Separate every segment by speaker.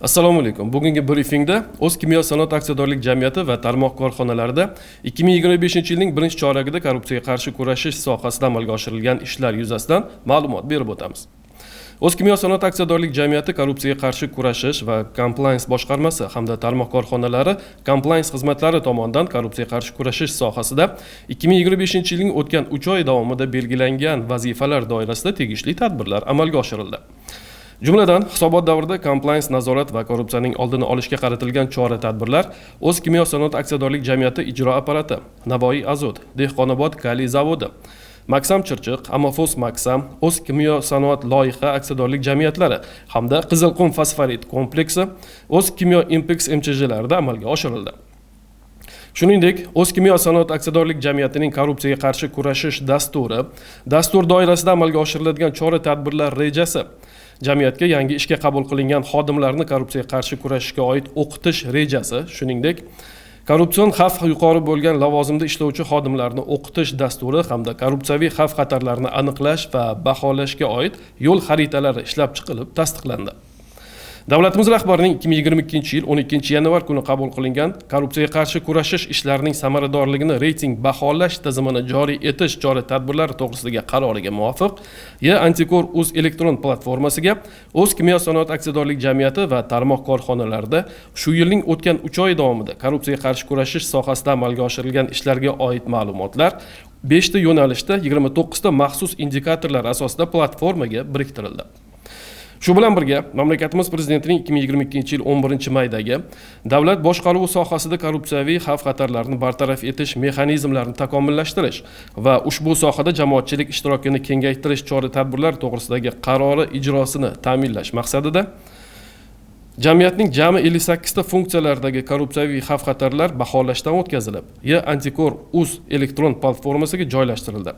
Speaker 1: Assalomu alaykum. Bugungi brifingda O'zkimyo sanoat aksiyadorlik jamiyati va tarmoq korxonalarida 2025-yilning birinchi choragida korrupsiyaga qarshi kurashish sohasida amalga oshirilgan ishlar yuzasidan ma'lumot berib o'tamiz. O'zkimyo sanoat aksiyadorlik jamiyati korrupsiyaga qarshi kurashish va komplaens boshqarmasi hamda tarmoq korxonalari komplaens xizmatlari tomonidan korrupsiyaga qarshi kurashish sohasida 2025-yilning o'tgan 3 oy davomida belgilangan vazifalar doirasida tegishli tadbirlar amalga oshirildi. Jumladan, hisobot davrida komplaens nazorat va korrupsiyaning oldini olishga qaratilgan chora-tadbirlar O'zkimyo sanoat aksiyadorlik jamiyati ijro apparati, Navoiy Azot, Dehqonobod kaliy zavodi, Maksam Chirchiq, Amafos Maksam, O'zkimyo sanoat loyiha aksiyadorlik jamiyatlari hamda Qizilqum fosforit kompleksi, O'zkimyo Impex MChJlarida amalga oshirildi. Shuningdek, O'zkimyo sanoat aksiyadorlik jamiyatining korrupsiyaga qarshi kurashish dasturi, dastur doirasida amalga oshiriladigan chora-tadbirlar rejasi, jamiyatga yangi ishga qabul qilingan xodimlarni korrupsiyaga qarshi kurashishga oid o'qitish rejasi, shuningdek, korrupsion xavf yuqori bo'lgan lavozimda ishlovchi xodimlarni o'qitish dasturi hamda korrupsiyaviy xavf-xatarlarni aniqlash va baholashga oid yo'l xaritalari ishlab chiqilib tasdiqlandi. Davlatimiz rahbarining 2022-yil 12 yanvar kuni qabul qilingan korrupsiyaga qarshi kurashish ishlarining samaradorligini reyting baholash tizimini joriy etish chora-tadbirlari to'g'risidagi qaroriga muvofiq E Antikor uz elektron platformasiga O'zkimyo sanoat aksiyadorlik jamiyati va tarmoq korxonalarida shu yilning o'tgan 3 oy davomida korrupsiyaga qarshi kurashish sohasida amalga oshirilgan ishlarga oid ma'lumotlar 5 ta yo'nalishda 29 ta maxsus indikatorlar asosida platformaga biriktirildi. Shu bilan birga, mamlakatimiz prezidentining 2022-yil 11 maydagi davlat boshqaruvi sohasida korrupsiyaviy xavf-xatarlarni bartaraf etish mexanizmlarini takomillashtirish va ushbu sohada jamoatchilik ishtirokini kengaytirish chora-tadbirlari to'g'risidagi qarori ijrosini ta'minlash maqsadida jamiyatning jami 58 ta funksiyalaridagi korrupsiyaviy xavf-xatarlar baholashdan o'tkazilib, E Antikor uz elektron platformasiga joylashtirildi.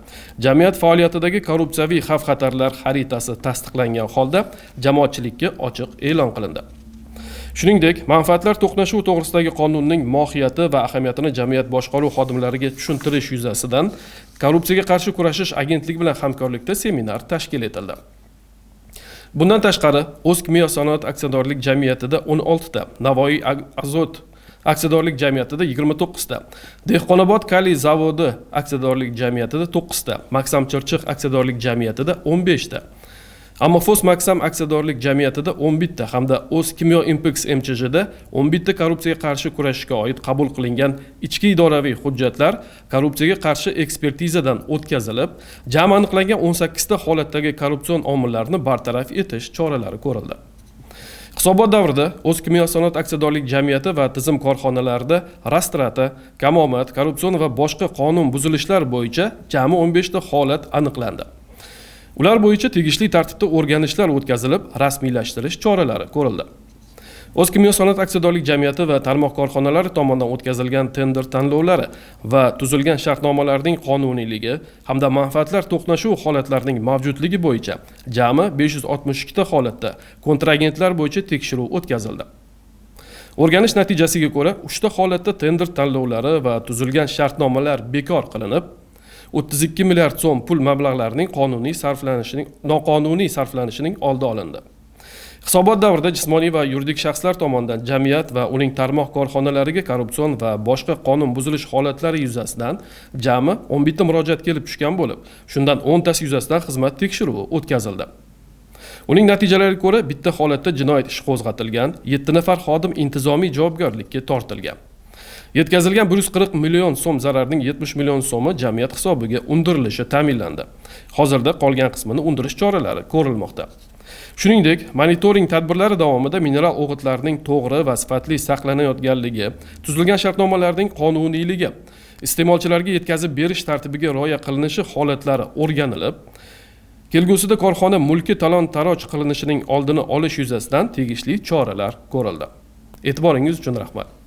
Speaker 1: Jamiyat faoliyatidagi korrupsiyaviy xavf-xatarlar xaritasi tasdiqlangan holda jamoatchilikka ochiq e'lon qilindi. Shuningdek, manfaatlar to'qnashuvi to'g'risidagi qonunning mohiyati va ahamiyatini jamiyat boshqaruv xodimlariga tushuntirish yuzasidan Korrupsiyaga qarshi kurashish agentligi bilan hamkorlikda seminar tashkil etildi. Bundan tashqari, O'zkimyo sanoat aksiyadorlik jamiyatida 16 ta, Navoiy Azot aksiyadorlik jamiyatida 29 ta, Dehqonobod kaliy zavodi aksiyadorlik jamiyatida 9 ta, Maksam Chirchiq aksiyadorlik jamiyatida 15 ta, Amofos Maksam aksiyadorlik jamiyatida 11 ta hamda O'zkimyo Impex MChJda 11 ta korrupsiyaga qarshi kurashishga oid qabul qilingan ichki idoraviy hujjatlar korrupsiyaga qarshi ekspertizadan o'tkazilib, jami aniqlangan 18 ta holatdagi korrupsion omillarni bartaraf etish choralari ko'rildi. Hisobot davrida O'zkimyo sanoat aksiyadorlik jamiyati va tizim korxonalarida растрата, kamomad, korrupsion va boshqa qonun buzilishlar bo'yicha jami 15 ta holat aniqlandi. Ular bo'yicha tegishli tartibda o'rganishlar o'tkazilib, rasmiylashtirish choralari ko'rildi. O'zkimyo sanoat aksiyadorlik jamiyati va tarmoq korxonalari tomonidan o'tkazilgan tender tanlovlari va tuzilgan shartnomalarning qonuniyligi hamda manfaatlar to'qnashuvi holatlarining mavjudligi bo'yicha jami 562 ta holatda kontragentlar bo'yicha tekshiruv o'tkazildi. O'rganish natijasiga ko'ra, 3 ta holatda tender tanlovlari va tuzilgan shartnomalar bekor qilinib, 32 milliard so'm pul mablag'larining qonuniy sarflanishining noqonuniy sarflanishining oldi olindi. Hisobot davrida jismoniy va yuridik shaxslar tomonidan jamiyat va uning tarmoq korxonalariga korrupsion va boshqa qonun buzilish holatlari yuzasidan jami 11 ta murojaat kelib tushgan bo'lib, shundan 10 tasi yuzasidan xizmat tekshiruvi o'tkazildi. Uning natijalariga ko'ra, bitta holatda jinoyat ishi qo'zg'atilgan, 7 nafar xodim intizomiy javobgarlikka tortilgan. Yetkazilgan 140 million so'm zararning 70 million so'mi jamiyat hisobiga undirilishi ta'minlandi. Hozirda qolgan qismini undirish choralari ko'rilmoqda. Shuningdek, monitoring tadbirlari davomida mineral o'g'itlarning to'g'ri va sifatli saqlanayotganligi, tuzilgan shartnomalarning qonuniyligi, iste'molchilarga yetkazib berish tartibiga rioya qilinishi holatlari o'rganilib, kelgusida korxona mulki talon-taroj qilinishining oldini olish yuzasidan tegishli choralar ko'rildi. E'tiboringiz uchun rahmat.